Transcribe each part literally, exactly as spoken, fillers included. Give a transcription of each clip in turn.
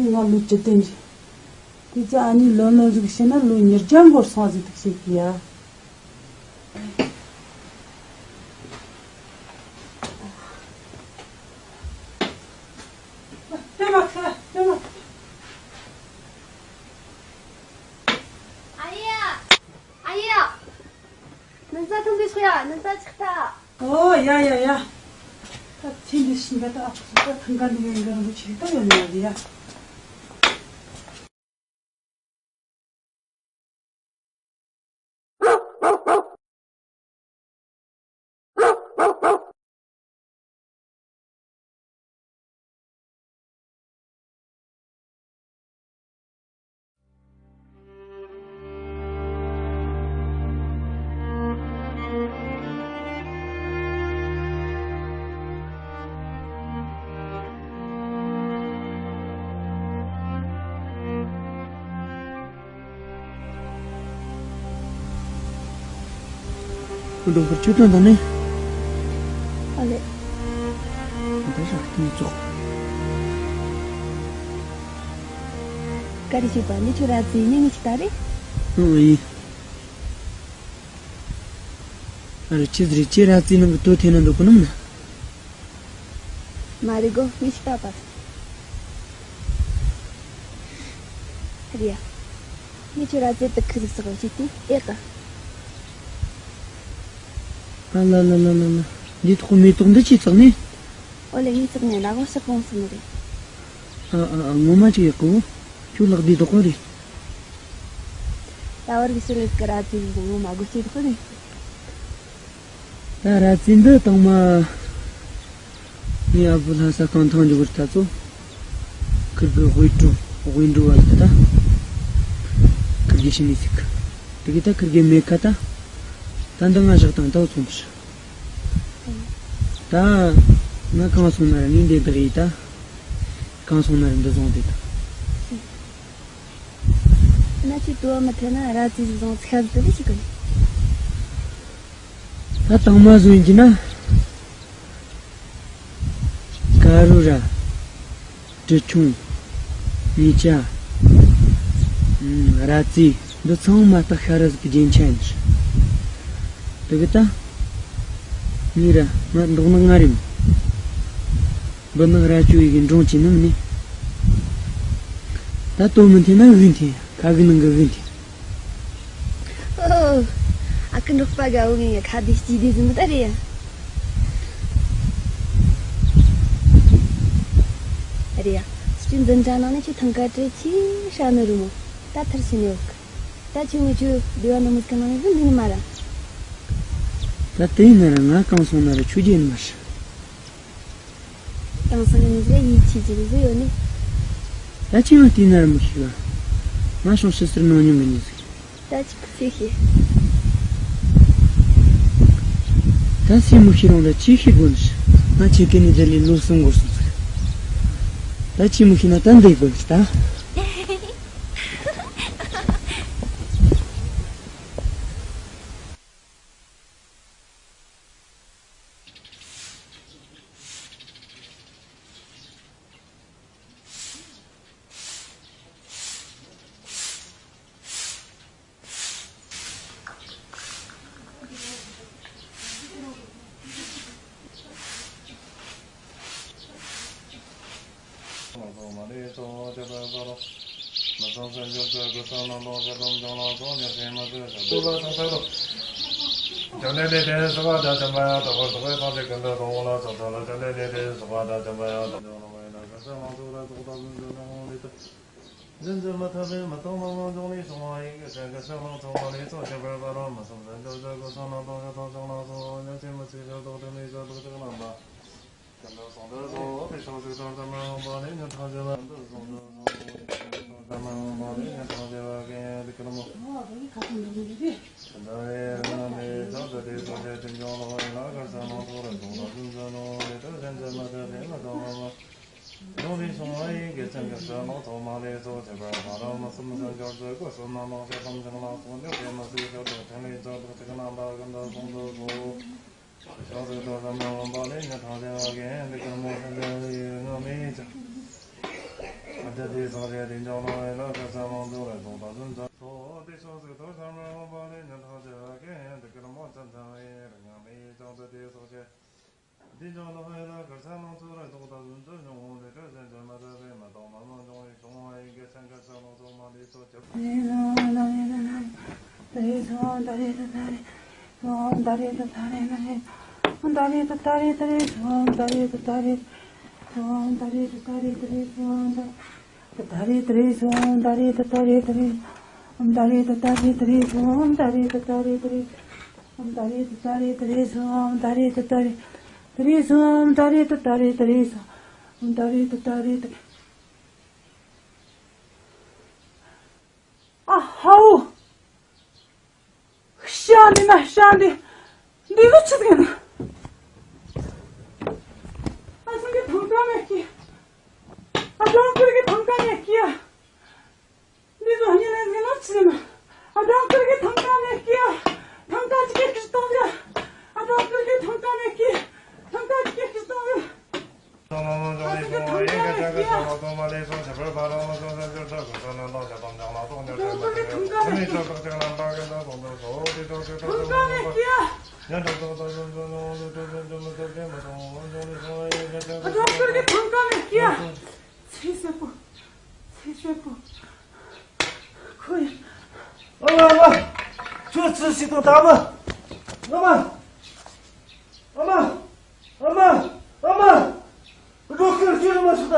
ནི་ང་ལོ་བཅུ་བདུན་རེད། དེ་ཚོ་ཨ་ནི་ལོན་ལོན་ཟིག་བྱས་ན་ལོ་ཉིས་བརྒྱ་འགོར་སོང་ཟིག་ཐུག་བྱེད་ཀྱི་ཡ། ཨ་ཡ། ཨ་ཡ། ནན་ཙ་ཐུང་གི་ཤོག་ཡ། ནན་ཙ་ཆག་ཐ། ཨོ་ཡ་ཡ་ཡ། ད་ཚེ་འདི་ཕྱི་འགའ་ད་ཨ་ཕོ་ད་ཐང་ག་འདི་ཡོད་འགའ་རང་གི་ཆེ་ད་ཡོད་ནི་ཡ། འགྲོ་གར་ཆུ་དོན་དང་ནི། ཨ་ལེ། ད་རག་ཏུ་ཙོག་ག་རེ་བྱེད་པ་འདི་ཁྱོད་ར་ཙི་ཉིན་གཅིག་ད་རེད། ཨང་ཡིན། ཨ་རེ་ཁྱེད་རེ་ཁྱེད་ར་ཙི་ནང་གི་དོ་ཐེ་ན་འདུག་གི་ནམ་ན། མ་རེད་གོ། ངས་ཤི་ལྟ་བར། རེད་ཡ། ངས་ཁྱོད་ར་ཙེ་དུ་ཁི་ཟིག་ཟག་བྱས་ཏེ་ཨེ་ཀ་ཨ་ལ་ལ་ལ་ལ་ལ། འདི་ཐོག་མེ་ཏོག་འདི་ཅི་བཙག་ནས། ཨོ་ལེ། ངས་བཙག་ནས་ལ་གོ་ཤག་གོང་སོང་ནི་རེད། ཨ་ཨ་ཨ། ངོ་མ་ཅིག་ཡག་གོ། ཁྱོད་ལག་འདི་དོག་གོ་རེད། ད་བར་གི་ཤི་ལི་ཀ་ར་ཙེ་ཡིན་གོ། ངོ་མ་དགོས་ཅི་དོག་གོ་རེད། ད་ར་ཙི་འདི་དང་མ། ངའི་ཨ་བུ་ལྷ་ས་གང་ཐང་འཇུག་གི་ད་ཚོ། ཁིར་གི་དབུས་འགྲོ་དབུས་འགྲོ་བ་ལ་ད། ཁིར་གི་ཤི་མི་ཚིག་དེ་གི་ད་ཁིར་གི་མེ་ཁ་ད། ད་འདི་ང་བཞག་དང་ད་ཚོང་དུ་ཤི། ད་ང་གང་སོང་ན་ར་ངས་འདི་དག་ཡིན། ད་གང་སོང་ན་ར་འདི་བཟུང་དེ་དང་། ན་ཆི་དུ་བ་མི་ཐེ་ན་ར་ཙི་ཟིག་བཟུང་ཚིག་ཧ་ཟིག་དེ་ལས་ཞིག་གི། ད་དང་མ་བཟུང་གི་ན། དཀར་རུ་ར། དྲི་ཆུང་། ཉེ་ཆ། ཨུམ། ར་ཙི། འདི་ཚང་མ་སྟག་ཤ་ར་ཟིག་གི་རྒྱན་ཆ་ཡིན་ཟེར། དེ་གི་ད། ངའི་ར་ང་མདོག་ནག་ང་རེད་མོ། འབུ་ནག་ར་ཅོ་ཡི་གི་འབྲོང་ཆེ་ནི་མིན་ནི། ད་དོ་མི་འཐེན་ན་གི་འཐེན། ཁ་གི་ནང་གི་གི་འཐེན། ཨོ། ཨ་ཁུ་འབྲོག་པ་དགའ་བོ་ངས་ཁ་བདེ་ལྕེ་བདེ་ཟིན་པ་ད་རེད་ཡ། རེད་ཡ། སྤྱི་འཛིན་གྲྭ་ནང་ནས་ཁྱོད་ཐང་ཀ་བྲེ་ཆེ་ཧྲ་ནི་རུ་མོ། ད་ཐར་ཕྱིན་ནས་འོག་ད་ཁྱོད་ངོ་ཆོ་བདེ་བ་ནི་མི་སྐམ་ནང་ནས་ཟིན་འདི་ནི་མ་ར། ད་དེ་ཡིན་ན་ར་ང་གང་སོང་ན་ར་ཆོས་རྒྱལ་ནི་མ་ར། དེང་སང་གི་མི་ཟེར་ཡིད་ཆེས་ཀྱི་ཟེར་ཡོད་ནི། ད་ཅི་ཡང་བལྟས་ན་ར་མི་ཤེས་ག་ང་སོང་ཕྱི་སར་ནང་སྙིང་གི་ཉིན་ཟིག་ད་ཅི་གི་ཚེ་ཤེས། ད་སེམས་མི་ཤེས་རུང་ད་ཅི་ཤེས་དགོས་ནི། ང་ཁྱེད་ཀྱི་ནི་དེ་ལས་ལོ་གསུམ་འགོར་སོང་ཟིག་ད་ཅི་མི་ཤེས་ན་ད་འདི་དགོས་ནི་ད། ཨ་ཧའོ། ཤ་འདི་ན་ཤ་འདི། འདི་ལོ་ཆི་ཟིག་ན། ཨ་སང་གི་ཐང་ཀ་མེད་ཀི། ཨ་ལོང་ཀུར་གི་ཐང་ཀ་མེད་ཀི་ཡ། འདི་ལོ་ཉི་ལན་ཟིག་ལོ་ཆི་ན། ཨ་ལོང་ཀུར་གི་ཐང་ཀ་མེད་ཀི་ཡ། ཐང་ཀ་ཅི་གི་ཀི་སྟོང་ཡ། ཨ་ལོང་ཀུར་གི་ཐང་ཀ་མེད་ཀི། ཐང་ཀ་ཅི་གི་ཀི་སྟོང་ཡ། ཨ་མ། ཨ་མ། ཁྱོད་ཚུར་ཞིག་དང་ད་མ། ཨ་མ། ཨ་མ། ཨ་མ། ཨ་མ། རོགས་སྐྱོར་བྱེད་རོགས་མ་ཞུ་ད།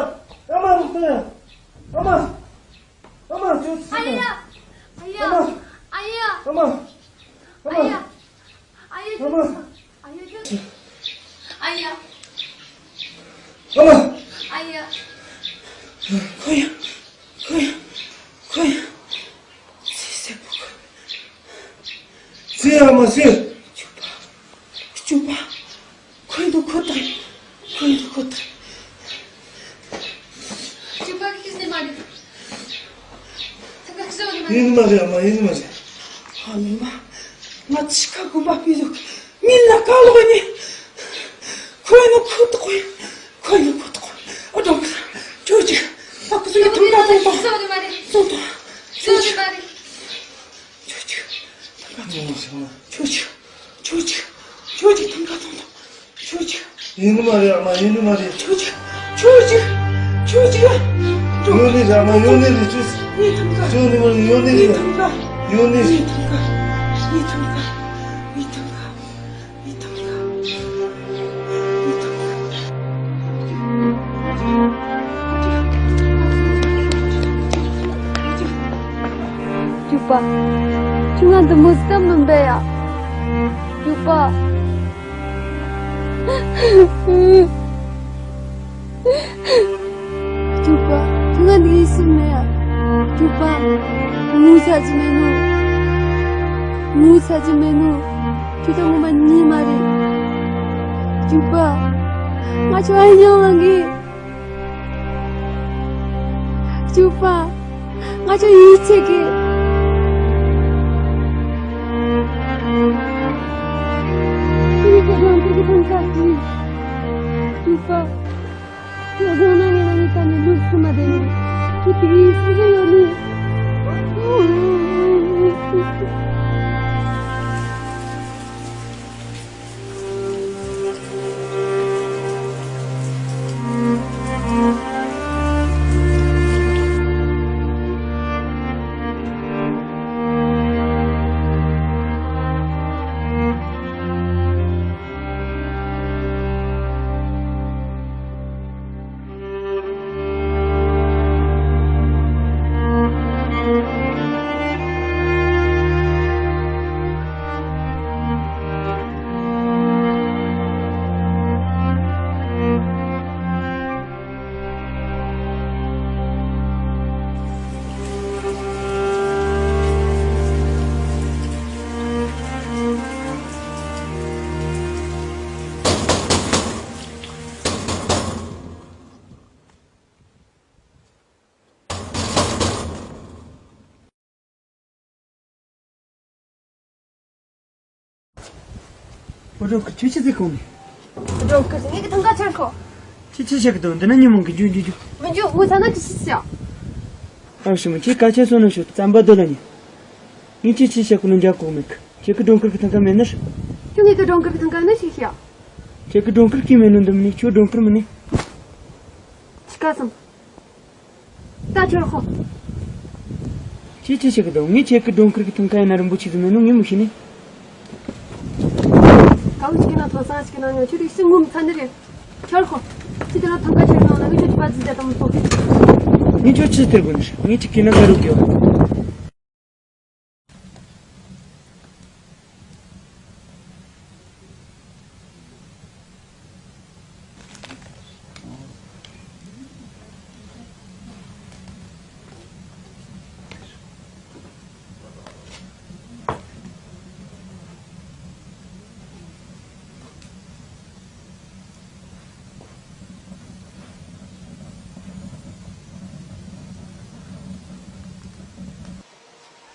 ཨ་མ་རོགས་གཏོང་ཡ། ཨ་མ། ཨ་མ་ཁྱོད་ཚུར་ཞིག་དང་། ཨ་ཡ། ཨ་ཡ། ཨ་མ། ཨ་ཡ། ཨ་མ། ཨ་མ། ཨ་ཡ། ཨ་ཡ། ཨ་ཡ། ཨ་ཡ། ཨ་མ། ཨ་ཡ། ཁོ་ཡ། ཁོ་ཡ། ཁོ་ཡ། ཚེ་སྲས་པོ་ཁོ། ཚེ་ཡ་མ་ཚེ། སྐྱོབ་པ། སྐྱོབ་པ། ཁོས་འདུག་ཁོ་ད། ཡིན་ནི་མ་རེད། ཨ་མ། ཡིན་ནི་མ་རེད། ཨ་ནི་མ། ང་ཅི་ཁ་དགོན་པ་པི་ཟུག་མི་ན་ཀ་ལོག་ནི། ཁོ་ཡིན་ནོ་ཁོ་ཐོག་ཡིན། ཁོ་ཡིན་ནོ་ཁོ་ཐོག་ཨོ་ཏོ། ཁྱོད་ཅིག་ཨ་ཁུ་སུ་ཡ་ཐུང་ཀ་ཐུང་ཐུང་། སོ་ཏོ་མ་རེད། སོ་ཏོ། ཁྱོད་ཅིག་ཁྱོད་ཅིག་ཐུང་ཀ་ཐུང་། ཁྱོད་ཅིག་ཁྱོད་ཅིག་ཁྱོད་ཅིག་ཐུང་ཀ་ཐུང་ཐུང་། ཁྱོད་ཅིག་ཡིན་ནི་མ་རེད། ཨ་མ། ཡིན་ནི་མ་རེད། ཁྱོད་ཅིག་ཁྱོད་ཅིག་ཁྱོད་ཅིག་ཡོད་ནི་རེད། ཨ་མ། ཡོད་ནི་རེད། ཁྱོད། ངའི་ཐུང་ཀ་ཁྱོད་ནི་མ་རེད། ཡོད་ནི་རེད། ངའི་ཐུང་ཀ་ཡོད་ནི་རེད། ངའི་ཐུང་ཀ་ངའི་ཐུང་ཀ་ངའི་ཐུང་ཀ་ངའི་ཐུང་ཀ་ཅུ་པ། ཁྱོད་ང་འདི་མོ་སྟབས་མི་འབེ་ཡ། ཅུ་པ། ཅུ་པ། ཁྱོད་ང་འདི་ཡིད་སུ་མེད་ཡ། ཅུ་པ། ངུ་ཚར་གྱི་མེད་ནོ། ངུ་ཚར་གྱི་མེད་ནོ། ཁྱོད་ད་ངོ་མ་ཉིད་མ་རེད། ཅུ་པ། ང་ཁྱོད་ཨ་ཡང་ང་གི་ཅུ་པ། ང་ཚོ་ཡིད་ཆེས་ཀྱི། ཁྱེད་ཀྱི་དགོངས་ཚུལ་གྱི་ཕན་ཁ་ཅི། ཅུ་པ། ཁྱེད་དགོངས་ན་ངས་ང་གཉིས་ཀ་ནས་ལུགས་སུ་མ་བསྡད་ནས། ཁྱེད་ཀྱི་ཡིད་སུ་ཡོད་ནི། ཨོ་སྒྲོལ་དཀར། ཁྱོད་ཆི་ཟིག་གོ་ནི། ཨོ་སྒྲོལ་དཀར། ངེད་ཀྱི་ཐང་ག་ཆར་ཁོ། ཁྱོད་ཆི་བྱེད་ཀྱི་འདུག་འདི་ན་ཉིན་མོ་གི་འཇུ་འཇུ་འཇུ། མི་འཇུ། ངུ་ཚ་ན་ཅི་ཞིག་བྱ། ཨ་ཞི་མོ། ཁྱོད་སྐད་ཆ་བཟོ་ན་ཤོད། རྩམ་པ་རྡོལ་ལ་ཉན། ངས་ཁྱོད་ཆི་བྱེད་ཀྱི་ནོ་འཇགས་གོ་མེད་གི། ཁྱེད་ཀྱི་སྒྲོལ་དཀར་གི་ཐང་ག་མེད་ནི་རེད། ཁྱོད་ངེད་ཀྱི་སྒྲོལ་དཀར་གི་ཐང་ག་ནི་ཞིག་བྱ། ཁྱེད་ཀྱི་སྒྲོལ་དཀར་གི་མེད་ནོ་འདི་མིན་ནི། ཁྱོད་སྒྲོལ་དཀར་མིན་ནི། ཅི་ག་སམ། ད་ཁྱོད་ཁོ། ཁྱོད་ཆི་བྱེད་ཀྱི་འདུག་ངས་ཁྱེད་ཀྱི་སྒྲོལ་དཀར་གྱི་ཐང་ག་ཡིན་ན་རིན་པོ་ཆེ་ཟིག་མེད་ནོ་ངས་མི་ཤེས་ནི། གང་ཞིག་ཡིན་ན་ཐོ་སང་ཞིག་ནང་ནས་ཁྱོད་རིགས་སུ་ངུ་མི་ཚར་ནི་རེད། ཁྱོད་ཁོ། ཁྱོད་དེ་ལ་ཐང་ག་ཁྱེར་ནང་ན་ངས་ཁྱོད་ཀྱི་པ་ཟིག་བརྒྱབ་དང་མི་ཐོག་གི། ངས་ཁྱོད་ཆི་སྟེར་དགོས་ནི་རེད། ངས་ཁྱོད་ཀྱི་ན་ག་རུ་གི་བ།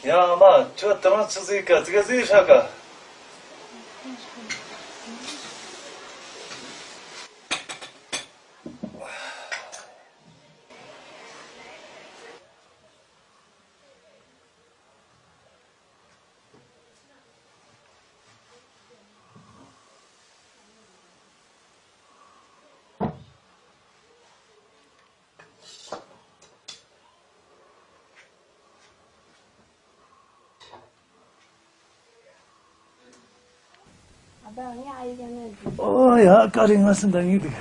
ཡ་ཨ་མ། ཁྱོད་དེ་རིང་ཆི་ཟིག་ག་ཙི་ག་ཟིག་ཧྲ་ག། ཨོ་ཡ། ཀ་རི་ང་སུ་འདང་ངེས་འདུག་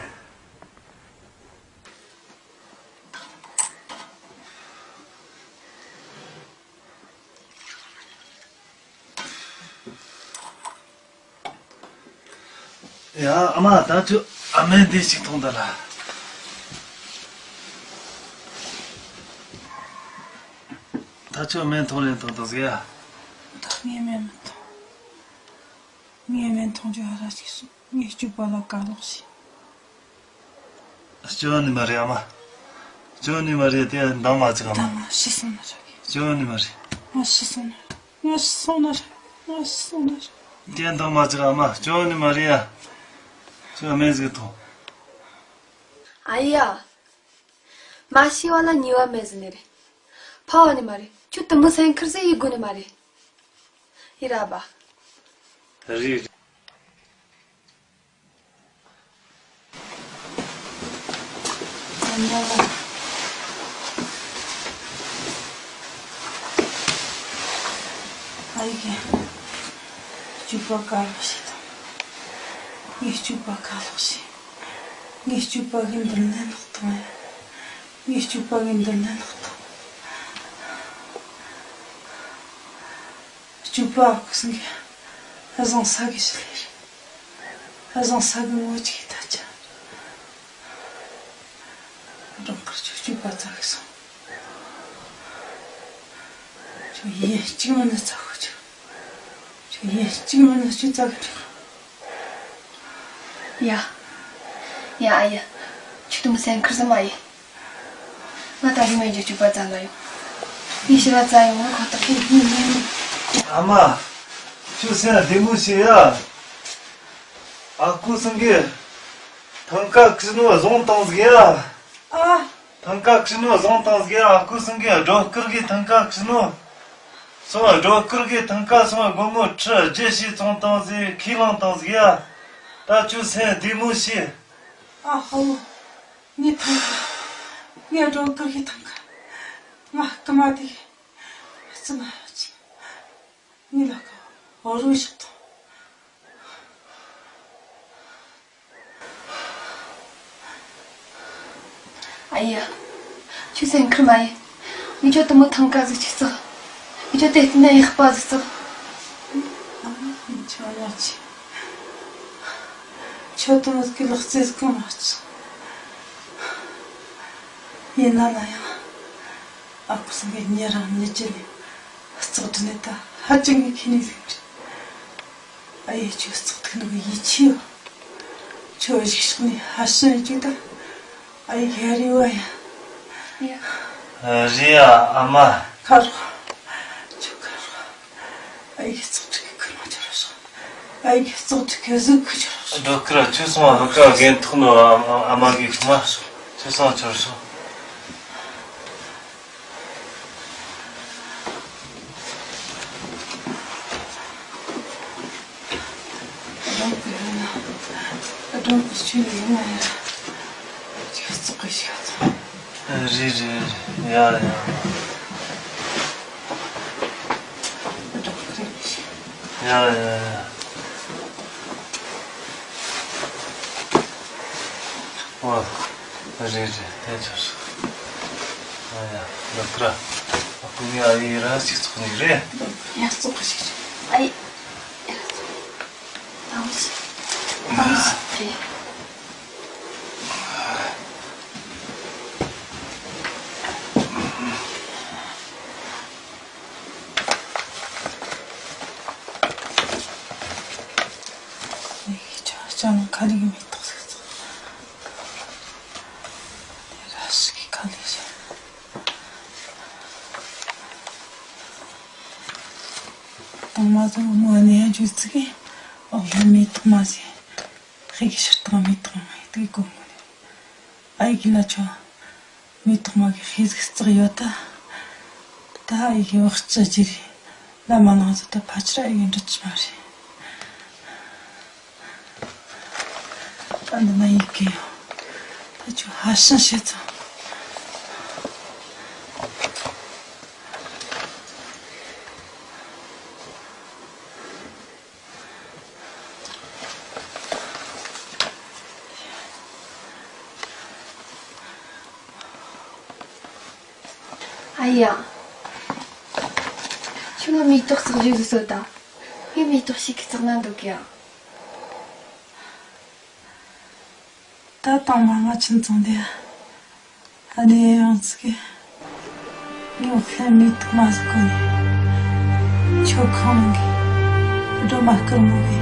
ཡ་ཨ་མ། ད་ཁྱོད་ཨ་མའི་འདི་ཞིག་འཐུང་ད་ལ། ད་ཁྱོད་སྨན་འཐུང་རན་འཐུང་འདུག་ཟེར་ཡ། ད་ངས་སྨན་མི་འཐུང་། ངས་སྨན་འཐུང་རྒྱུ་ཧ་ར་ཞིག་སོང་། ངས་སྐྱོབ་པ་ལ་ག་ལོག་ཞིག་སྐྱོ་ནི་མ་རེད་ཨ་མ། སྐྱོ་ནི་མ་རེད། དེ་འདང་མ་ཅིག་ཨ་མ། ད་མ་ཤི་སོང་ན་ཆོག་གི། སྐྱོ་ནི་མ་རེད། ང་ཤི་སོང་ན་རེད། ང་ཤི་སོང་ན་རེད། ང་ཤི་སོང་ན་རེད། དེ་འདང་མ་བྱེད། ཨ་མ་སྐྱོ་ནི་མ་རེད་ཡ། ཁྱོད་སྨན་ཟིག་འཐུང་། ཨ་ཡ། མ་ཤི་བ་ལ་ཉེས་པ་མེད་ཟེར་ནི་རེད། ཕ་བ་ནི་མ་རེད། ཁྱོད་དུ་མོ་སེམས་ཁུར་ཟེར་ཡི་དགོས་ནི་མ་རེད། ཡི་ར་བ། རེད། ཨ་ཡེ། སྐྱོ་པོ་ག་ལོག་ཤི་དང་། ངའི་སྐྱོ་པོ་ག་ལོག་ཤི། ངའི་སྐྱོ་པོ་གི་མདུན་ལ་ལོག་དང་། ངའི་སྐྱོ་པོ་གི་མདུན་ལ་ལོག་དང་། སྐྱོ་པོ་ཨ་ཁུ་སང་གི་བཟང་ས་གི་ཞི་ལེ་རེད། བཟང་ས་གི་ངོ་ཅིག་ད་ཆ། རང་དཀར་ཆུ་སྐྱོ་པོ་ཙ་གི་སོང་། ཁྱོད་ཡིན་གཅིག་མིན་ན་ཙ་གི་ཆུ། ཁྱོད་ཡིན་གཅིག་མིན་ན་ཆུ་ཙ་གི་ཆུ། ཡ། ཡ་ཨ་ཡ། ཁྱོད་དུ་མོ་སེམས་ཁུར་ཟེར་མ་ཡིན། ང་ད་རིང་མེད་རྒྱུ་སྐྱོ་པོ་ཙ་ལ་ཡོང་། ངས་ཤི་བ་ཙ་ཡོང་ང་ཁོ་ཐག་གི་ཡིན་ཡིན། ཨ་མ། ཁྱོད་སེམས་བདེ་མོ་བྱེད་ཡ། ཨ་ཁུ་སང་གི་ཐང་ཀ་ཁྱི་ནོ་བཟུང་བཏང་ཟིག་ཡ། ཨ། ཐང་ཀ་ཁྱི་ནོ་བཟུང་བཏང་ཟིག་ཡ། ཨ་ཁུ་སང་གི་སྒྲོ་སྐུར་གི་ཐང་ཀ་ཁྱི་ནོ། སོང་སྒྲོ་སྐུར་གི་ཐང་ཀ་སོང་སྒོར་མོ་ཁྲི་བརྒྱད་ཞིག་བཙོང་བཏང་ཟིག་ཁས་བླངས་བཏང་ཟིག་ཡ། ད་ཁྱོད་སེམས་བདེ་མོ་བྱེད། ཨ་ཧོ། ངའི་ཐང་ཀ། ངའི་སྒྲོ་སྐུར་གི་ཐང་ཀ། ང་རྐུ་མ་དེ་གི་རྩིབ་མ་ཡོད་ཅིང་། ངའི་ལག་གི་འོ་རུ་བཞག་དང་། ཨ་ཡ། ཁྱོད་སེམས་ཁུར་མ་ཡེ། ངས་ཁྱོད་དུ་མོ་ཐང་ཀ་ཟིག་ཅིག་བཙག་ངས་ཁྱོད་དེ་བལྟས་ན་ཡག་པ་ཟིག་བཙག་ཁྱོད་ཡ་ཆེ། ཁྱོད་དུ་མོ་གི་ལག་རྩལ་གང་མ་བཙག་ཡིན་ན་ན་ཡང་། ཨ་ཁུ་སང་གི་ཉེ་རང་ཉེ་ཅི་ནས་བཙག་དྲི་ནས་ད་ཧ་ཅང་གི་ཁྱི་ནས་ཟིག་རེད། ཨ་ཡེ་ཁྱོད་བཙག་ཐུག་ནི་གི་ཡིད་ཆེས་ཡོད། ཁྱོད་གཞུག་ཕྱོགས་ནས་ཧ་ཤང་ཡིན་ཅིག་ད། ཨ་ཡེ་ཁྱེད་རེ་བ་ཡ། རེད་ཡ་ཨ་མ། ཁ་རོག་ཁྱོད་ཁ་རོག་ཨ་ཡེ་བཙག་ཐུག་གི་ཁུར་མ་ཁྱོད་རོག་ཨ་ཡེ་བཙག་ཐུག་གི་གཟུགས་ཁུར་ཁྱོད་རོག་སྒྲོ་སྐུར་ཁྱོད་སོང་བ་ཧུ་ཀ་རྒན་ཐོག་ནོ་ཨ་མ་གི་ཁུ་མ། ཁྱོད་སོང་ཁྱོད་རོག་རེད་རེད་རེད། ཡ་ཡ། ཡ་ཡ་ཡ། ཨོ། རེད་རེད་དེ་ཆོག་སོང་། ཨ་ཡ་ལོ་ཀྲ། ཨ་ཁུ་ངའི་ཨ་ཡེ་ར་ཅིག་ཚོགས་ནི་རེད། ཡ་ཚོགས་ཤིག་ཨ་ཡེ། ཡ་ཚོགས། ཨ་འུ་ཚོ། ཨ་འུ་ཚོ། དེ། ཁྱོད་ཅང་ཁ་ལིག་མེ་ཏོག་ཟིག་བཙག་དེ་ར་ཞིག་གི་ཁ་ལིག་བཞག་དང་མ་ཚོ་མོ་ནས་ཡ་ཇུས་ཚིག་གི་འོག་ལ་མེ་ཏོག་མ་ཟིན་ཧེ་གི་ཕྱིར་དང་མེ་ཏོག་མ་ཡི་དུ་གི་གོ་མོ་ནས་ཨ་ཡི་གི་ལ་ཆོ། མེ་ཏོག་མ་གི་ཤེས་གཟུགས་བརྩེགས་ཡོད་ད། ད་ཨ་ཡི་གི་བག་ཅི་ཅི་རེད། ལ་མ་ནང་ཟིག་ད་ཕལ་ཆེར་ཨ་ཡི་གི་འགྲིག་གི་མ་རེད། ད་འདི་ན་ཡི་གེ་ཡོད། ད་ཁྱོད་ཧ་ཤང་བྱེད་ཙང་། ཨ་ཡ། ཁྱོད་ང་མེ་ཏོག་བཙག་རྒྱུ་ཟིག་བཟོ་དང་། ངས་མེ་ཏོག་ཞིག་གི་བཙག་ན་འདོད་གི་ཡ། ད་དང་མ་ང་ཁྱིམ་ཚང་དེ། ཨ་ནེ་ཡང་ཚིག་གི་ངོ་ལྷན་མེ་ཏོག་མ་ཟིག་གོ་ནས། ཁྱོད་ཁང་གི་སྒྲོལ་མ་དཀར་མོ་གི་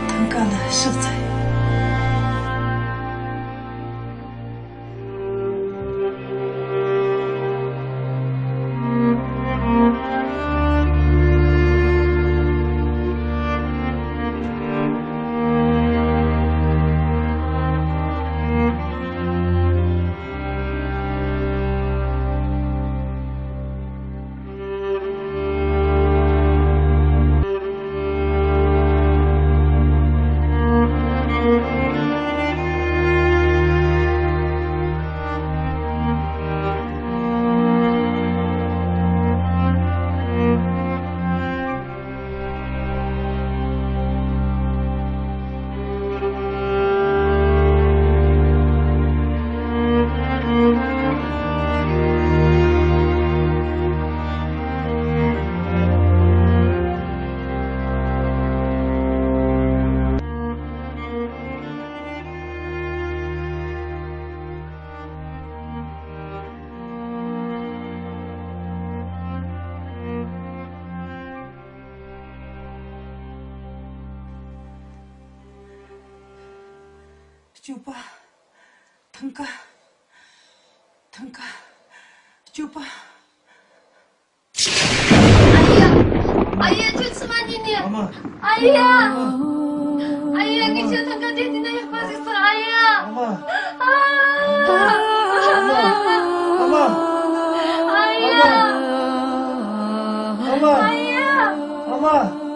ཐང་ཀ་ལ་ཕྱག་འཚལ། སྤྱོད་པ། ཐང་ཀ། ཐང་ཀ། སྤྱོད་པ། ཨ་ཡ། ཨ་ཡ། ཁྱོད་ཚུར་མ་ཉན་ནས། ཨ་མ། ཨ་ཡ། ཨ་ཡ། ངས་ཁྱོད་ཐང་ཀ་དེ་དེ་ན་ཡག་པ་ཟིག་ཟེར། ཨ་ཡ། ཨ་མ། ཨ་མ། ཨ་མ། ཨ་ཡ། ཨ་མ། ཨ་ཡ། ཨ་མ།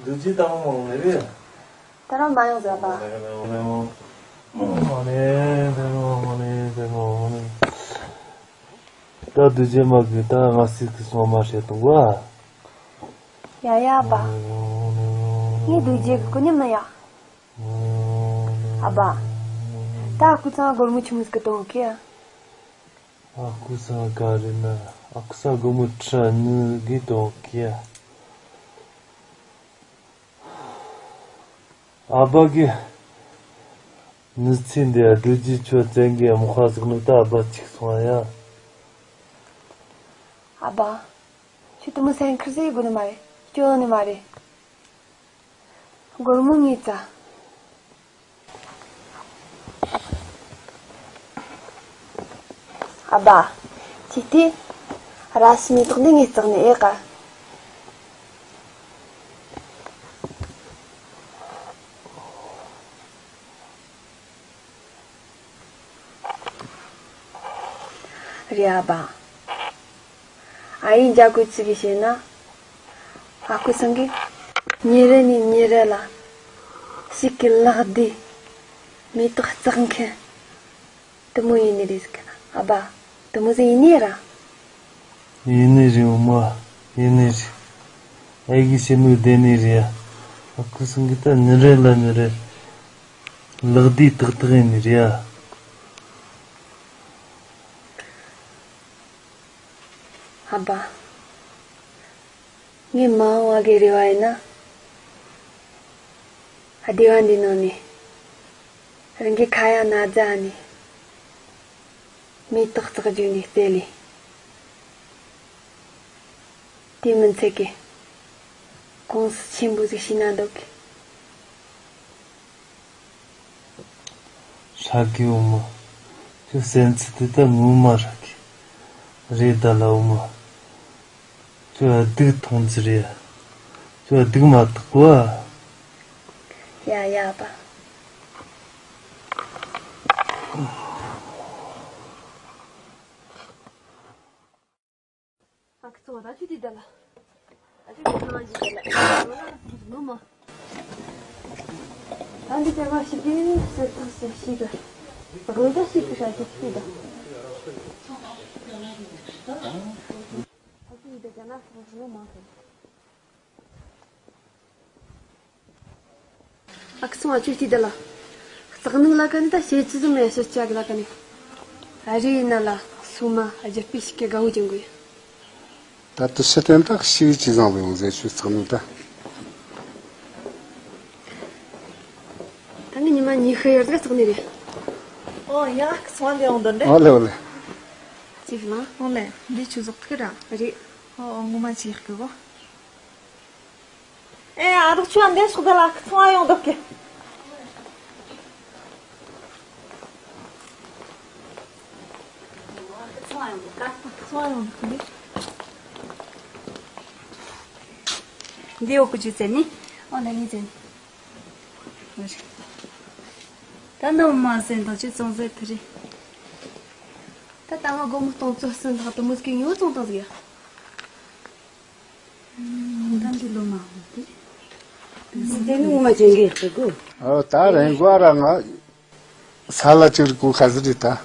འདུ་བྱེད་དང་མང་མེད་པས། ད་རུང་མ་ཡོང་ཟེར་བ། ད་འདུ་བྱེད་མ་དགོས། ད་ང་སྲིད་ཀྱི་སོང་མ་བྱེད་དང་བ། ཡ་ཡ་པ། ངས་འདུ་བྱེད་ཀྱི་ཀུན་ཉམས་ན་ཡ། ཨ་ཕ། ད་སྐུ་ཚང་སྒོར་མོ་ཆུང་ཟིག་གི་དོ་གི། ཨ་ཁུ་སང་ག་རེ་ན། ཨ་ཁུ་སང་སྒོར་མོ་ཁྲི་གཉིས་གི་དོ་གི་ཡ། ཨ་ཕ་གི་མི་ཚེ་འདི་ཡ་སྡུག་ཅི་ཆོ་བཙན་གི་མོ་ཁ་ཟིག་ནོ། ད་ཨ་ཕ་ཅིག་སོང་ཡ། ཨ་ཕ། ཁྱོད་དུ་མོ་སེམས་ཁུར་ཟེར་དགོས་ནི་མ་རེད། སྐྱོ་ནི་མ་རེད། སྒོར་མོ་ངས་བཙལ། ཨ་ཕ། ཅི་སྟེ། ར་སི་མེ་ཏོག་འདི་ངས་བཙལ་ནི་ཨེ་ག། རེད་ཨ་ཕ། ཨ་ཡེ་འཇའ་གོས་ཚིག་གིས་བཤད་ན། ཨ་ཁུ་སང་གིས་ཉིན་རེ་ནས་ཉིན་རེ་ལ་ཞིག་གི་ལག་བསྡུས་མེ་ཏོག་བཙག་མཁན་དུ་མོ་ཡིན་ནི་རེད་ཟེར་གི་ན། ཨ་ཕ། དུ་མོ་ཟིག་ཡིན་ནི་ར། ཡིན་ནི་རེད་འོ་མ། ཡིན་ནི་རེད། ཨ་ཡེ་གི་ཞི་མོ་བསྡད་ནི་རེད་ཡ། ཨ་ཁུ་སང་གིས་ད་ཉིན་རེ་ལ་ཉིན་རེ་ལག་བསྡུས་ཏག་ཏག་ཡིན་ནི་རེད་ཡ། ཨ་ཕ། ངའི་མ་འོངས་པ་གི་རེ་བ་ཡིན་ན། སྡེ་བ་འདི་ནང་ནས་རང་གི་ཁ་ཡ་ན་རྫ་ནས་མེ་ཏོག་བཙག་རྒྱུ་ནས་རྩེ་ལས། ཡིན་མིན་ཚེ་གི། གོང་སུ་ཆེན་པོ་ཟིག་ཤི་ན་འདོད་གི། ཧྲ་གི་འོ་མ། ཁྱོད་སེམས་ཚེ་དེ་ད་ངོ་མ་ཧྲ་གི། རེད་ད་ལ་འོ་མ། ཁྱོད་སྡུག་མཐོང་རྒྱུ་རེད། ཁྱོད་སྡུག་མ་ཐག་གོ། ཡ་ཡ་པ། ཨ་ཁུ་ཚོ་ད་ཆུ་དེ་ད་ལ། ཨ་ཆུ་དེ་ཁང་ཞིག་ད་ལ། ངོ་མ། ཨ་འདི་དེ་མ་ཞིག་གི་སེ་ཐག་སེ་ཞིག་གི། དགོས་ད་ཞིག་གི་ཧྲ་གི་ཆུ་ད། ཨ་ཆུ་དེ་ད་ལ་ངོ་མ་ཧྲ། ཨ་ཁུ་ཚང་ང་ཆུ་དེ་ད་ལ། རྩག་ནག་ལ་ཀ་ནི་ད་བྱེད་ཅི་ཟིག་མེད་ཤི་ཅག་ལ་ཀ་ནི། ཨ་རི་ཡིན་ན་ལ་སུ་མ་ཨ་རྒྱབ་པི་ཞིག་གི་དགའ་བོ་ཅན་གོ་ཡ། ད་དུ་ཕྱི་དོན་དག་ཤི་ཅི་བཟང་བའི་འོང་ཟེར་ཆུ་རྩག་ནག་ད། ད་ངི་ཉི་མ་ཉི་ཤུ་ཡར་ཟིག་རྩག་ནི་རེད། ཨོ་ཡ་ཨ་ཁུ་ཚང་འདི་འོང་དོན་རེད། ཨོ་ལེ་ཨོ་ལེ། ཅི་ལ། ཨོ་ལེ་འདི་ཆུ་ཟོག་ཐིག་ར། རེད། ཨོ་ཨོ་ངོ་མ་ཅི་ཡག་གི་གོ། ཨེ་ཨ་རོགས་ཆུ་ཨ་འདི་སོགས་ད་ལ་ཁུ་ཚང་ཡོང་འདུག་གི། ཁུ་ཚང་ཡོང་འདུག་ག། ཁུ་ཚང་ཡོང་འདུག་གི། འདི་འོག་གི་ཆུ་ཚན་ནི། ཨོ་ན་ནི་ཚན། ད་ནམ་མ་ཟན་དང་ཆུ་ཚང་ཟེར་ཐུ་རེད། ད་ལྟ་ང་སྒོར་མོ་སྟོང་ཚོ་སུན་ཐག་ཏུ་མུ་སྐད་ཉོ་ཚོང་དང་ཟིག་ཡ། ད་འདི་ལོ་མ་འོང་དེ། འདི་ནི་ངོ་མ་ཅན་གྱི་ཡག་གི་གོ། ཨོ་ད་རེང་གོ་ར་ང་ས་ལ་ཅིག་གོ་ཁ་ཟི་རི་ད།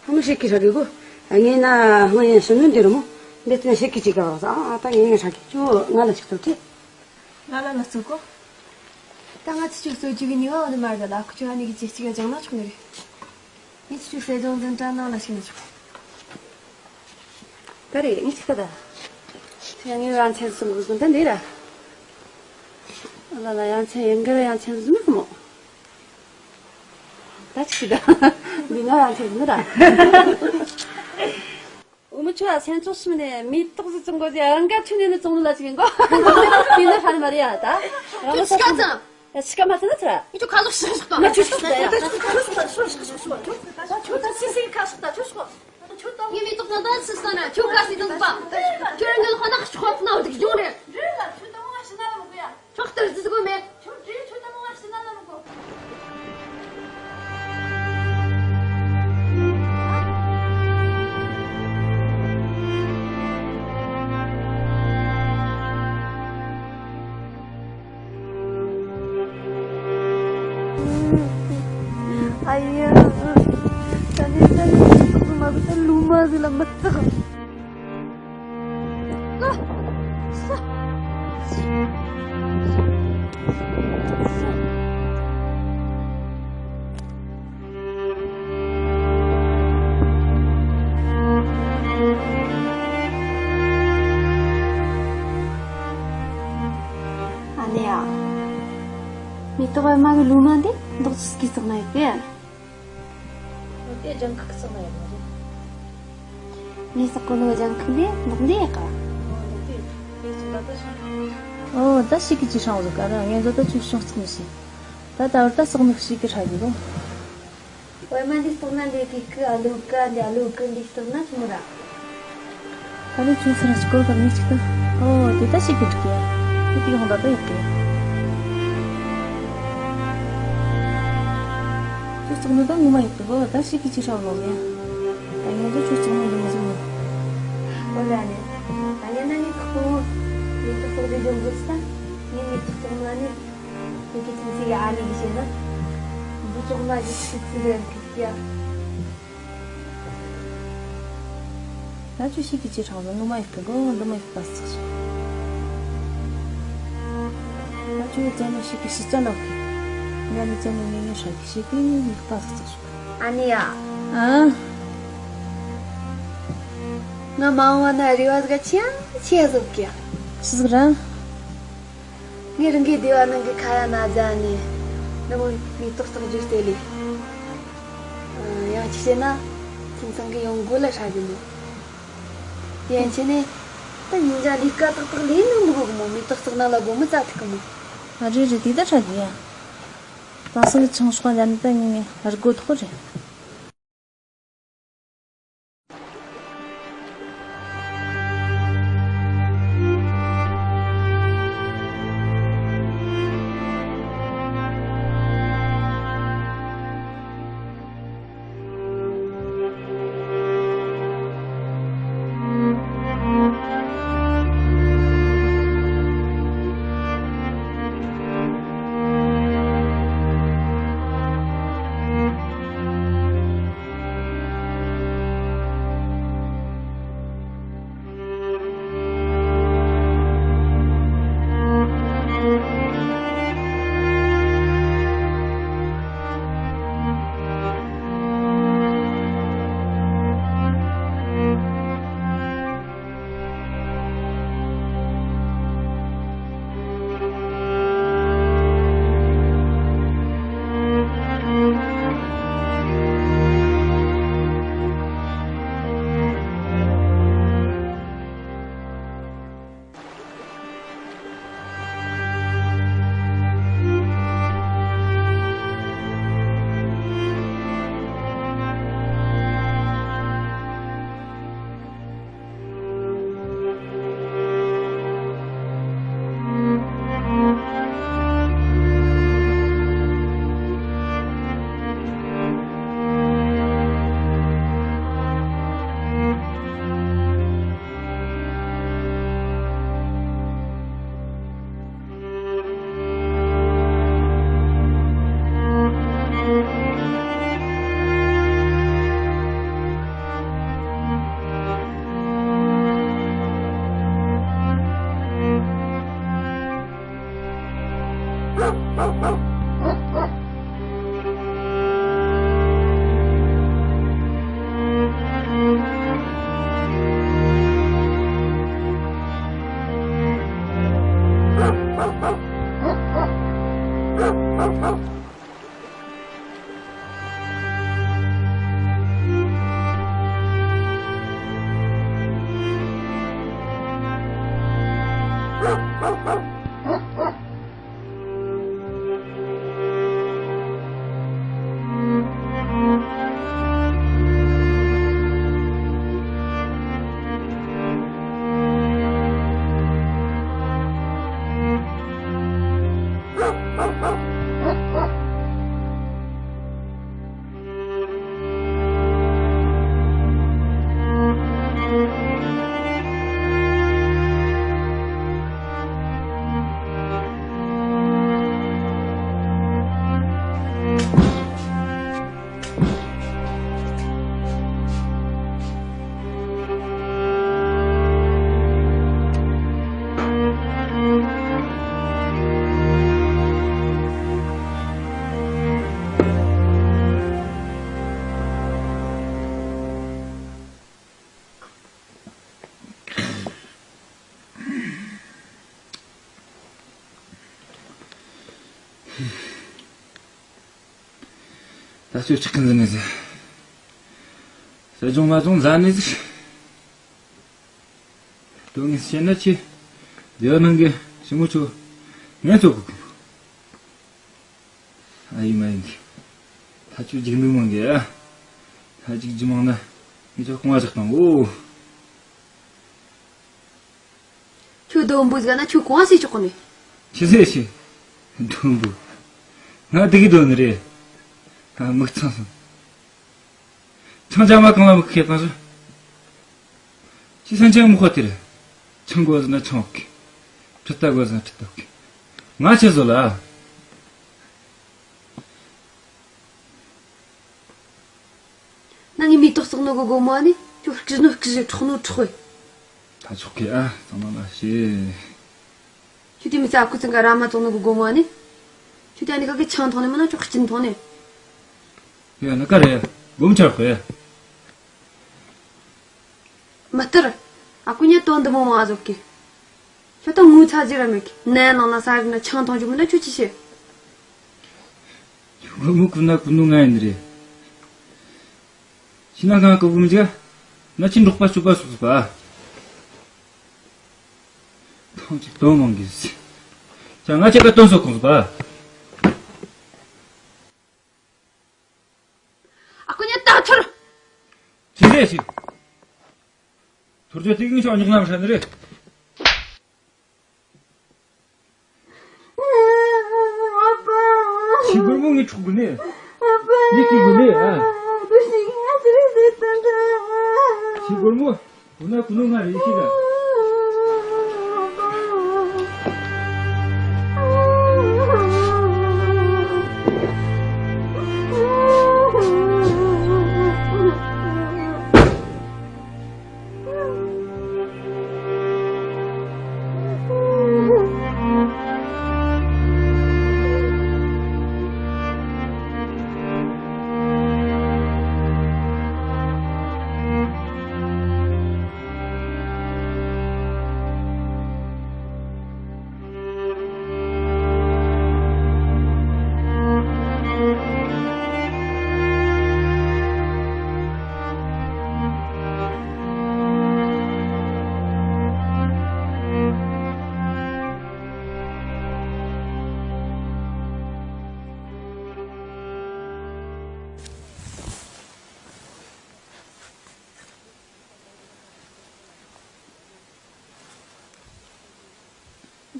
ཧ་མ་ཤེས་ཀྱི་ར་གི་གོ། ངས་ན་ཧང་ཡང་ཤི་ནུན་འདི་རུ་མོ། འདི་ཚོ་ཤེས་ཀྱི་ཅིག་ག་བ་ས་ཨ་ད་ངས་ངས་ཧྲ་གི་ཅོ་ང་ལ་ཅིག་ཏུ་ཁྲི། ང་ལ་ལ་ཚུགས་གོ། ད་ང་ཚོ་ཅིག་གཙོ་བཅུ་གི་ཉི་བ་འོ་ནི་མ་རེད་ལ་ཁུ་ཆོ་ཧ་ནི་གི་ཅི་ཅིག་ག་ཅང་ན་ཆོག་ནི་རེད། ངས་ཚོ་ཅིག་སེ་ཇོང་འཛིན་གྲྭ་ནང་ལ་ཞིག་ན་ཆོག་ད་རེད་ངས་ཅི་ཁ་ད། ཁྱོད་ངའི་རང་ཆེན་སུ་འགུག་གི་འདི་ར། ལ་ལ་ཡང་ཆེན་ཡང་གི་ར་ཡང་ཆེན་སུ་མོ། ད་ཅི་ད། འདི་ང་རང་ཆེན་ནི་ར། འུ་མི་ཆོ་ཡ་སེམས་ཚོགས་སུ་ནས་མེ་ཏོག་ཟི་ཙང་གོ་ཟི་ཨང་ག་ཆུ་ནས་ནི་ཙོང་ལ་ཅི་གོ། དེ་ནི་ཧ་ནི་མ་རེད་ཡ་ད། རང་ལ་ཆི་ཀ་ཙང་། ཡ་ཆི་ཀ་མ་ཚ་ན་ཚ། ངས་ཁྱོད་ཁ་ལོག་ཤི་ཤོག་ད། ང་ཆུ་ཤོག་ད་ཡ། ཁྱོད་ཁ་ལོག་ཤོག་ད། ཤོག་ཤོག་ཤོག་ཤོག་ཁྱོད་ད་སི་སི་ཁ་ཤོག་ད་ཁྱོད་ཤོག་ངས་མེ་ཏོག་ཙང་ད་སི་སི་ན་ཁྱོད་ཁ་སི་དང་པ། ཁྱོད་རང་གི་ལ་ཁོ་ན་ཤོག་ན་འདུག་ཡོང་རེད། རེད་ལ་ཁྱོད་ད་མོ་ང་ཤི་ན་ལ་མི་དགོས་ཡ། ཁྱོད་ལྟར་ཟིག་དགོས་མེད། ཁྱོད་འདྲེ་ཁྱོད་ད་མོ་ང་ཤི་ན་ལ་མི་དགོས། ཨ་ཡ། ད་ནི་ད་ནི་ཁོ་མ་བུ་ད་ལུ་མ་ཟིག་ལ་མི་བརྩི་གི། ཨ་ནེ་ཡ། མེ་ཏོག་པད་མ་གི་ལོ་མ་འདི་མདོག་ཅིག་སྐྱིད་ཙག་ན་ཡོད་པས། འོ་དེ་ལྗང་ཁུ་གི་ཙག་ན་ཡོད་མ་རེད། ངས་བསགས་གོ་ནོ་ལྗང་ཁུ་འདི་མདོག་འདི་ཡག་ག། འོ་དེ་དེ་ཅི་ད་ད་ཤི། འོ་ད་ཤི་གི་ཅི་ཧྲང་བཟོ་ག་ར་ངས་བཟོ་ད་ཆུ་ཤོང་ཙག་མི་ཤི། ད་ད་བར་ད་ཟོག་ནུ་ཞིག་གི་ཧྲ་གི་རུང་། ཝེ་མ་འདི་ལྟོགས་ན་འདི་གི་ཀི་ཨ་ལུ་ཀི་འདི་ཨ་ལུ་ཀི་འདི་ལྟོགས་ན་ཆི་མོ་ར། ད་ནི་ཆུ་ཚ་ར་ཅི་སྐོར་ག་ནི་ཅིག་ད། ཨོ་དེ་ད་ཞིག་གི་འགྲིག་གི་ཡ། དེ་དེ་ཧོང་ད་ད་ཡག་གི་ཡ། ཆུ་ཙོག་ནི་ད་ངོ་མ་ཡག་གི་གོ་ད་ཞིག་གི་ཅི་ཧྲ་ལོ་ཡ། ད་ངས་ད་ཆུ་ཙོག་ནི་འདི་མོ་ཟིག་མོ། ཨོ་ལ་ནི། ད་ངས་ན་ངས་ཁོ་མོ་མི་ཏོག་ཙོག་འདི་འཇོམས་དགོས་ད། ངས་མི་ཏོག་ཙོག་ན་ནི། ཁྱེད་ཀྱི་ཁྱིམ་མཚེས་ཀྱི་ཨ་ནེ་གིས་བཤད་ན། འདི་ཅོག་མ་གི་ཁྱི་ཚི་རེད་ཁྱི་ཀྱ། ང་ཆུ་ཞིག་གི་ཅི་ཧྲང་ལ་ངོ་མ་ཡག་གི་གོ་འདི་མ་ཡག་པ་ཟིག་ཆགས་སོང་། ང་ཆུ་བཙན་མོ་ཞིག་གི་ཤི་ཅ་ལག་གི། ང་ནི་བཙན་མོ་ངེས་ངེས་ཧྲང་གི་ཞིག་གི་ཡག་པ་ཟིག་ཆགས་སོང་། ཨ་ནེ་ཡ། ཨ། ང་མ་འོངས་པ་ན་རེ་བ་ཟིག་ཆེ་ཆེ་ཟིག་གི། ཆི་ཟིག་ར། ངའི་རང་གི་སྡེ་བ་ནང་གི་ཁ་ཡ་ན་ཛ་ནི་འདི་མོ་མེ་ཏོག་ཙོག་རྒྱུ་སྟེ་ལི། ཡང་ཅི་བྱས་ན་ཁྱིམ་ཚང་གི་ཡོང་སྒོ་ལ་ཧྲ་གི་མོ། ཡན་ཆད་ནས་ད་ཉིན་ཞག་ལས་ཀ་ཏག་ཏག་ལས་ནི་མི་དགོས་གི་མོ། མེ་ཏོག་བརྩེགས་ནང་ལ་སྒོར་མོ་བཙལ་ཐུབ་གི་མོ། ཨ་རེད་རེད། དེ་ད་ཧྲ་གི་ཡ། དེང་སང་གི་ཆང་ཤོག་ལ་ནི་ད་ངས་རྒོད་ཐོག་རེད། ད་ཚོད་ཆག་གི་འཛིན་ནས་ཟེར། ཟ་སྦྱོང་མ་སྦྱོང་ཟ་ནས་ཟེར། དོན་ངས་བཤད་ན་ཆེ། སྡེ་བ་ནང་གི་ཞི་མོ་ཆོ་ངས་ཚོ་གི། ཨ་ཡི་མ་ཡིན་གི། ད་ཁྱོད་རྒྱུག་འདུག་མང་གི་ཨ། ད་རྒྱུག་རྒྱུ་མང་ན་ངས་ཁྱོད་རྐང་བ་བཞག་དང་འོ། ཁྱོད་སྡོམ་བུ་ཟིག་ན་ཁྱོད་གང་སེ་ཆོག་གོ་ནི། ཆི་ཟེ་ཆི། སྡོམ་བུ། ང་དེ་གི་སྡོམ་ནི་རེད། ང་མིག་ཚང་སོང་། ཆང་ཅང་མ་གང་ལ་མིག་ཁེ་བཏང་ཞིག་ཅི་སན་ཅང་མི་ཁོ་དེ་རེད། ཆང་དགོས་ཟིན་ན་ཆང་ཨོ་ཁེ། ཁྲི་ལྟ་དགོས་ཟིན་ན་ཁྲི་ལྟ་ཨོ་ཁེ། ང་ཆི་བཟོ་ལ། ན་ངའི་མེ་ཏོག་བཙོག་ནོ་གི་སྒོ་མོ་ནི་ཁྱོད་སྐྱིད་ནོ་སྐྱིད་ཞིག་འཕྲོག་ནོ་འཕྲོག་བས། ད་ཆོག་གི་ཨ་ཚང་མ་ལ་ཤེས། ཁྱོད་དེ་མི་ཚེ་ཨ་ཁུ་ཚང་ག་ར་མ་བཙོག་ནོ་གི་སྒོ་མོ་ནི། ཁྱོད་དེ་ཨ་ནི་ག་གི་ཆང་འཐུང་ནི་མིན་ན་ཁྱོད་སྐྱིད་འཐུང་ནི། ཡ་ན་ག་རེ་ཡ་སྒོམ་ཆར་ཁོ་ཡ། མ་སྟེར། ཨ་ཁུ་ཉ་དོན་འདི་མོ་མ་བཟོ་གི། ཁྱོད་ད་ངུ་ཚ་ཟིག་ར་མེད་གི། ནད་ནང་ན་ས་རི་ན་ཆང་འཐུང་རྒྱུ་མིན་ན་ཁྱོད་ཅི་བྱེད། སྒོར་མོ་ཁུ་ན་ཁུ་ནུ་ང་ཡིན་རེད། ཤི་ན་གང་གི་བུམ་ཅིག་ན་ཁྱི་འབྲོག་པ་སྤྱོད་པ་སོགས་པ། ཅིག་དོན་མང་གིས། ཅང་ང་ཅག་ག་དོན་སོགས་གོང་སོ་པ། ཨ་ཁུ་ཉལ་ད་ཐུར། ཅི་རེད་ཞིག་ཐུར་ཅོ་ཏིག་ངི་ཤོག་ཉག་ཉམ་ཧྲ་ནི་རེད། ཤི་སྒོར་མོ་ངས་འཕྲོག་དགོས་ནས། ངས་ཁྱི་དགོས་ནས་ཨ། ཤི་སྒོར་མོ། འོ་ན་ཀུ་ནོ་ང་རེ་ཤི་ར།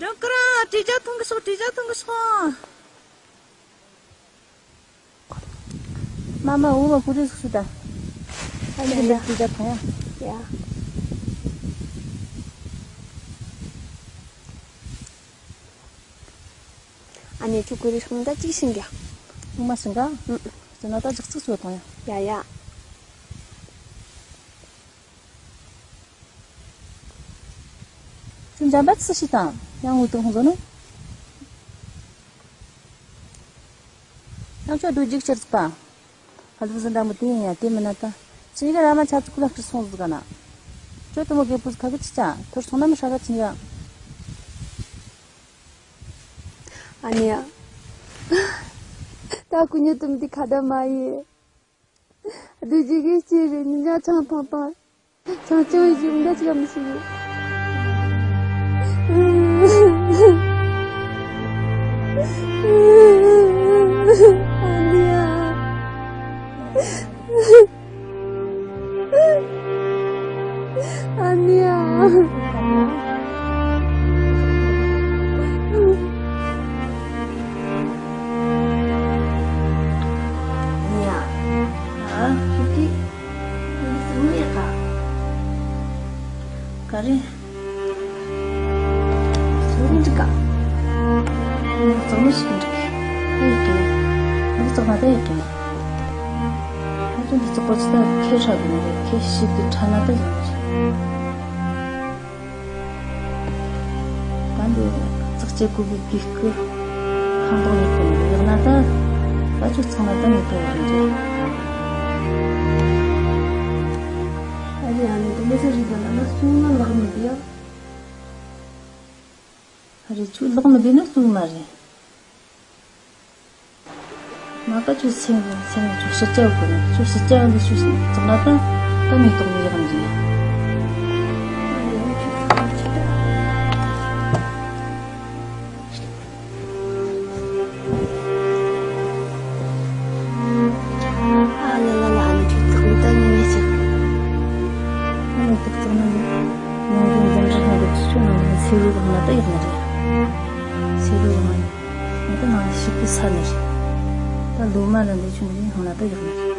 འགྲོ་ཀི་ར། དྲི་ཇ་འཐུང་གི་སོང་། དྲི་ཇ་འཐུང་གི་སོང་། མ་མ་འོ་མ་ཀུ་རེ་སུ་ད། ཨ་ནི་ལ་དྲི་ཇ་འཐུང་ཡ། ཡ། ཨ་ནི་ཁྱོད་ཀུ་རེ་སོང་ད་ཅིག་ཤིང་ག་འོ་མ་ཤིང་ག་ཨུ། ཟེར་ན་ད་ཅིག་ཙིག་ཙིག་འཐུང་ཡ། ཡ་ཡ། ཁྱོད་འཇམ་པ་ཚི་ཤི་དང་ཡང་ངུ་དུ་ཧོང་ཟོ་ནུ། ཡང་ཁྱོད་སྡུག་ཅིག་ཆེར་ཚི་པ། ཧ་ལུ་ཟི་འདྲ་མོ་དེ་ཡིན་ཡ་དེ་མིན་ན་ད། ཚི་ག་ར་མ་ཆ་ཚི་ཀུ་ལ་ཀྲི་སོང་ཟི་ག་ན། ཁྱོད་དུ་མོ་གེ་པུ་ཁ་གི་ཅི་ཅང་ཐོར་སོང་ན་མི་ཧྲ་ག་ཅི་ཡ། ཨ་ནི་ཡ། ད་ཀུ་ཉོ་དུམ་དེ་ཁ་ད་མ་ཡི། སྡུག་ཅིག་གི་ཅི་རེད་ཉིན་ཅང་ཆང་ཐང་ཐང་། ཆང་ཆང་ཞིག་འདི་ཅི་ལ་མི་ཤེས། ཨ་ནི་ཡ། ཨ་ནི་ཡ། ཨ་ནི་ཡ། ཨ། ཁྱོད་ཀྱིས། འདི་ཚོ་མི་ཡག་ག་ག་རེ། སོ་རུ་འགྲིག་ག་གཙང་མ་ཞིག་འགྲིག་ད་ཡག་གི། འདི་གཙང་མ་ད་ཡག་གི། ང་ཚོ་འདི་ཚོ་གོ་ཆ་ད་ཁེ་ཧྲ་གི་མ་རེད། ཁེ་ཞིག་གི་ཁྲ་ན་ད་ཡག་གི། ད་འདི་ཙག་ཅེ་ཀུ་གི་གི་སྐུ་ཁང་ཏོག་ཡག་པོ་ཡོད་ན་ད། ད་ཆུ་ཚང་ན་ད་མི་ཐོག་ཡོད་རེད། ཨ་རེ། ཨ་ནི་དུ་མི་ཚེ་རིག་པ་ལ་ན་སུ་ན་ལག་མི་དེ་ཡ། ཨ་རེ། ཆུ་ལག་མི་དེ་ནི་སུ་མ་རེད། མ་ཀ་ཆུ་སེང་སེང་ཆུ་ཤི་ཅ་གོ་ནི་ཆུ་ཤི་ཅ་འདི་ཆུ་ཙག་ན་ད་ད་མི་ཐོག་མི་ཡག་མི་རེད། ཨ་ལ་ལ་ལ། ཨ་ནི་ཁྱོད་ཚོགས་མི་ད་ཉིན་ནས་ཤི། ཨ་ནི་ཏོག་ཙམ་ནི་ནང་དོན་འཛིན་གྲྭ་ཁང་གི་ཆུ་ཆུ་ནང་ནས་ཚེ་རུ་གི་ཧང་ན་ད་ཡག་ནི་རེད། ཚེ་རུ་གི་ཧང་ནི་ད་ནང་ནས་ཤི་གི་ས་ནི་རེད། ད་ལོ་མ་ལ་འདི་ཆུ་ནི་ཧང་ན་ད་ཡག་ནི་རེད།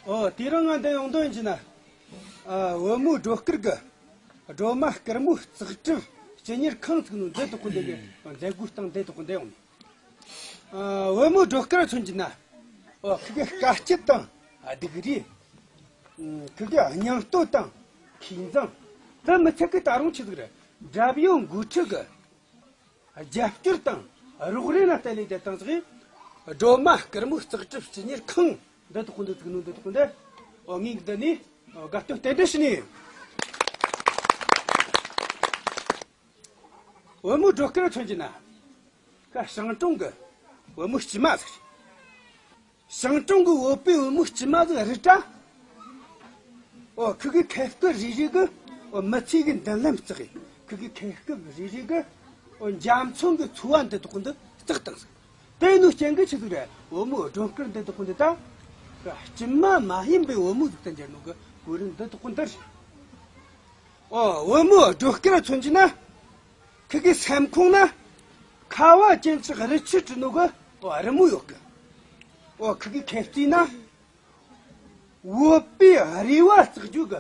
ཨོ། དེ་རིང་ང་འདི་ཡོང་དོན་ཡིན་ན། ཨ། བུ་མོའི་སྒྲོ་སྐུར་གི་སྒྲོལ་མ་དཀར་མོའི་ཙག་གྲིབ་ སྤྱི་གཉེར་ཁང་བཙུགས་ནོ་འདི་དག་གོ་འདི་གི་མཛད་སྒོའི་སྟེང་འདི་དག་གོ་འདི་ཡོང་ནས། ཨ། བུ་མོ་སྒྲོལ་དཀར་མཚོན་གྱི་ན། ཨོ། ཁི་གི་དཀའ་སྤྱད་དང་སྡུག་རུས། ཁི་གི་སྙིང་སྟོབས་དང་མཁས་མཛངས། དེ་མི་ཚད་གི་ད་རུང་ཆི་ཟིག་རེད། དགྲ་བོའི་འགོ་ཁྲིད་གི་རྒྱབ་སྐྱོར་དང་རོགས་རེས་ལ་བརྟེན་ནས་དེ་དང་ཟིག་སྒྲོལ་མ་དཀར་མོའི་ལྕགས་གྲུབ་སྤྱི་གཉེར་ཁང་འདི་དག་གོ་འདི་བཙུགས་ནོ་འདི་དག་གོ་འདི། ཨོ། ངས་འདི་ནས་དགའ་སྟོན་རྟེན་འབྲེལ་ཞུ་ནི་ཡིན། བུ་མོ་སྒྲོལ་དཀར་མཚོན་གྱི་ན། ཁ་ཞང་ཀྲུང་གི་བུ་མོ་སྐྱེས་མ་ཟིག་རེད། ཞང་ཀྲུང་གི་བོད་པའི་བུ་མོ་སྐྱེས་མ་ཟིག་རེད་དྲ། ཨོ། ཁི་གི་ཁེ་སྐབས་རེ་རེ་གི། ཨོ། མི་ཚེ་གི་མདུན་ལམ་བརྩེགས་ཡིན། ཁི་གི་ཁེ་སྐབས་རེ་རེ་གི། ཨོ། འཇམ་ཚོང་གི་འཚོ་བ་འདི་དག་འདི་བརྩེགས་བཏང་ཟིག་དེ་ནོ་རྐྱེན་གི་ཆི་ཟིག་རེད། བུ་མོ་སྒྲོལ་དཀར་འདི་དག་འདི་ད་སྐྱེས་མ་མ་ཡིན་པའི་བུ་མོ་ཟིག་ཏུ་འགྱུར་ནོ་གི་གོ་རིམ་འདི་དག་འདི་རེད། ཨོ། བུ་མོ་སྒྲོལ་དཀར་མཚོན་གྱི་ན། ཁི་གི་སེམས་ཁོང་ན་ཁ་བ་ཅན་གྱི་རི་ཆུ་བྲི་ནོ་གི། ཨོ། རི་མོ་ཡོད་གི། ཨོ། ཁི་གི་ཁེ་རྩིས་ན་བོད་པའི་རེ་བ་བརྩེགས་རྒྱུ་གི་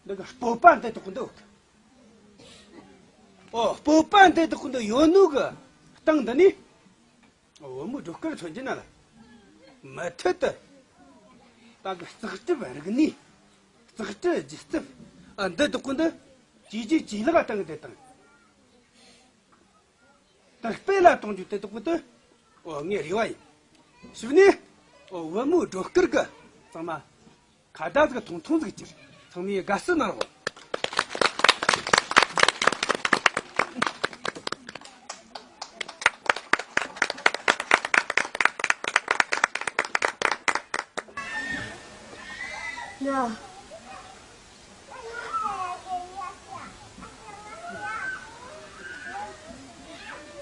འདི་གི་སྤོབས་པ་འདི་དག་འདི་ཡོད་གི། ཨོ། སྤོབས་པ་འདི་དག་འདི་ཡོད་ནོ་གི་སྟེང་འདི་ནས། བུ་མོ་སྒྲོལ་དཀར་མཚོན་གྱི་ན་ལ། མུ་མཐུད་དུ་ད་གི་ལྕགས་གྲུབ་རིག་གནས། ལྕགས་གྲུབ་སྒྱུ་རྩལ། ཨ། འདི་དག་གོ་འདི་ཇེ་ཆེ་ཇེ་ལེགས་བཏང་གི་དེ་དང་། དར་སྤེལ་ལ་གཏོང་རྒྱུ་དེ་དག་གོ་འདི། ཨོ། ངའི་རེ་བ་ཡིན། ཞུ་ནི། ཨོ། བུ་མོ་སྒྲོལ་དཀར་གི་ཚང་མ། ཁ་བརྡ་ཟིག་ཐུང་ཐུང་ཟིག་ཅིག་ཚང་མས་དགའ་བསུ་གནང་རོགས། ང་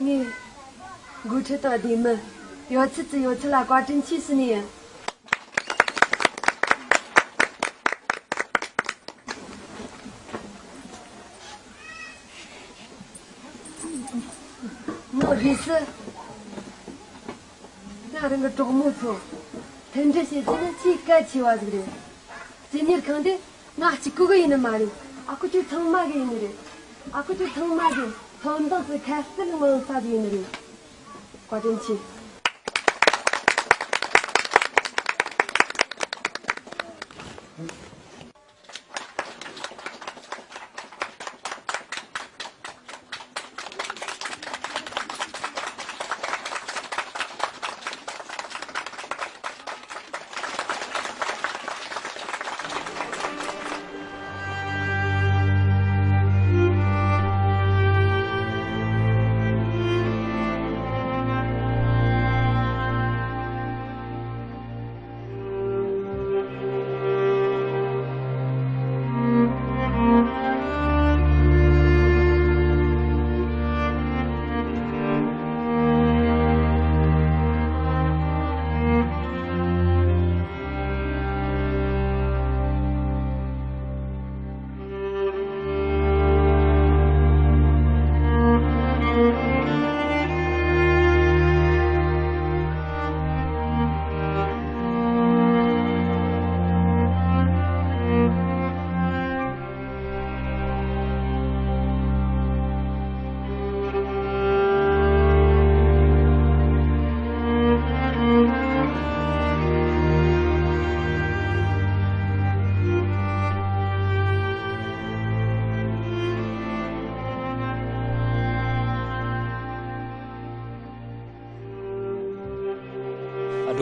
ངས་འགོ་ཁྲིད་དང་སྡེ་མི་ཡོད་ཚད་ཀྱི་ཡོད་ཚད་ལ་བཀའ་དྲིན་ཆེ་ཞུ་ནི་ཡིན། ངོ་རིས་སུ་ང་རང་གི་གྲོགས་མོ་ཚོ་མཐུན་སྒྲིལ་བྱེད་རྒྱུ་ནི་ཆེས་གལ་ཆེ་བ་ཟིག་རེད། སྤྱི་གཉེར་ཁང་དེ་ང་གཅིག་པུ་གི་ཡིན་ནི་མ་རེད། ཨ་ཁུ་ཁྱོད་ཚང་མ་གི་ཡིན་ནི་རེད། ཨ་ཁུ་ཁྱོད་ཚང་མ་གི་ལྷོ་འདང་གི་ཁ་གཏད་མངོན་ས་གི་ཡིན་ནི་རེད། བཀའ་དྲིན་ཆེ།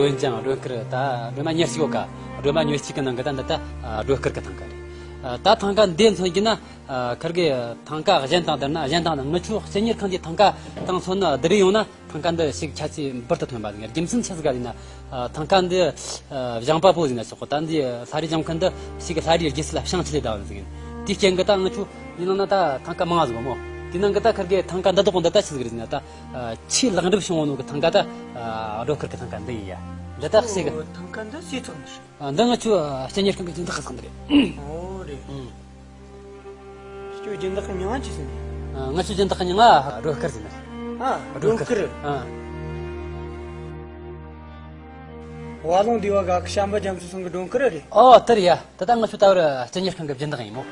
སྒྲོལ་འཇང་སྒྲོལ་དཀར་ད་སྒྲོལ་མ་ཉེར་གཅིག་ཡོད་ཀ། སྒྲོལ་མ་ཉེར་གཅིག་གི་ནང་གི་ད་འདི་ད་སྒྲོལ་དཀར་གི་ཐང་ཀ་རེད། ད་ཐང་ཀ་འདི་མཚོན་གྱི་ན། ཁིར་གི་ཐང་ཀ་གཞན་དང་བསྡུར་ན་གཞན་དང་ནི་ངི་ཆོ་སྤྱི་གཉེར་ཁང་གི་ཐང་ཀ་དང་མཚོན་ན་བསྡུར་ཡོང་ན་ཐང་ཀ་འདི་ཞིག་ཁྱད་ཆོས་འབུར་དུ་ཐོན་པ་ཟིག་རྒྱུ་མཚན་ཆི་ཟིག་ག་ཡིན་ན། ཐང་ཀ་འདི་བཞེངས་པ་པོ་ཟིག་ན་ཆོག་གོ། ད་འདི་ལྷ་རི་ལྗང་ཁུ་འདི་ཞིག་གི་ལྷ་རིའི་རྒྱལ་སྲིད་ལ་བྱང་ཆུབ་ལས་བཏབ་པ་ཟིག་ཡིན། དེའི་རྐྱེན་གི་ད་ངི་ཆོ་འདི་ནང་ན་ད་ཐང་ཀ་མང་ཟིག་མོ། དེ་ནང་གི་ད་ཁིར་གི་ཐང་ཀ་འདི་དག་འདི་ད་ཆི་ཟིག་རེད་ཟེར་ན་ད། ཆེས་ལེགས་འགྲུབ་བྱུང་བ་ནོ་གི་ཐང་ཀ་ད། སྒྲོལ་དཀར་གི་ཐང་ཀ་འདི་ཡིན་ཡ། འདི་ད་ཞིག་གི་ཐང་ཀ་འདི་ཞིག་ཚང་ནི། འདི་ངི་ཆོ་སྤྱི་གཉེར་ཁང་གི་སྦྱིན་བདག་གི་ཚང་འདི་རེད། ཨོ་རེད། ཁྱོད་སྦྱིན་བདག་གི་མྱིང་ང་ཆི་ཟེར་ནི། ང་ཆོ་སྦྱིན་བདག་གི་མྱིང་ང་སྒྲོལ་དཀར་ཟེར་ནི། ཨ། སྒྲོལ་དཀར། ཨ། བ་ལུང་སྡེ་བ་ག་གི་བྱམས་པ་རྒྱ་མཚོ་ཚང་གི་སྒྲོལ་དཀར་རེད། ཨོ་དེ་རེད་ཡ། དེ་ད་ང་ཆོ་ད་བར་སྤྱི་གཉེར་ཁང་གི་སྦྱིན་བདག་ཡིན་མོ།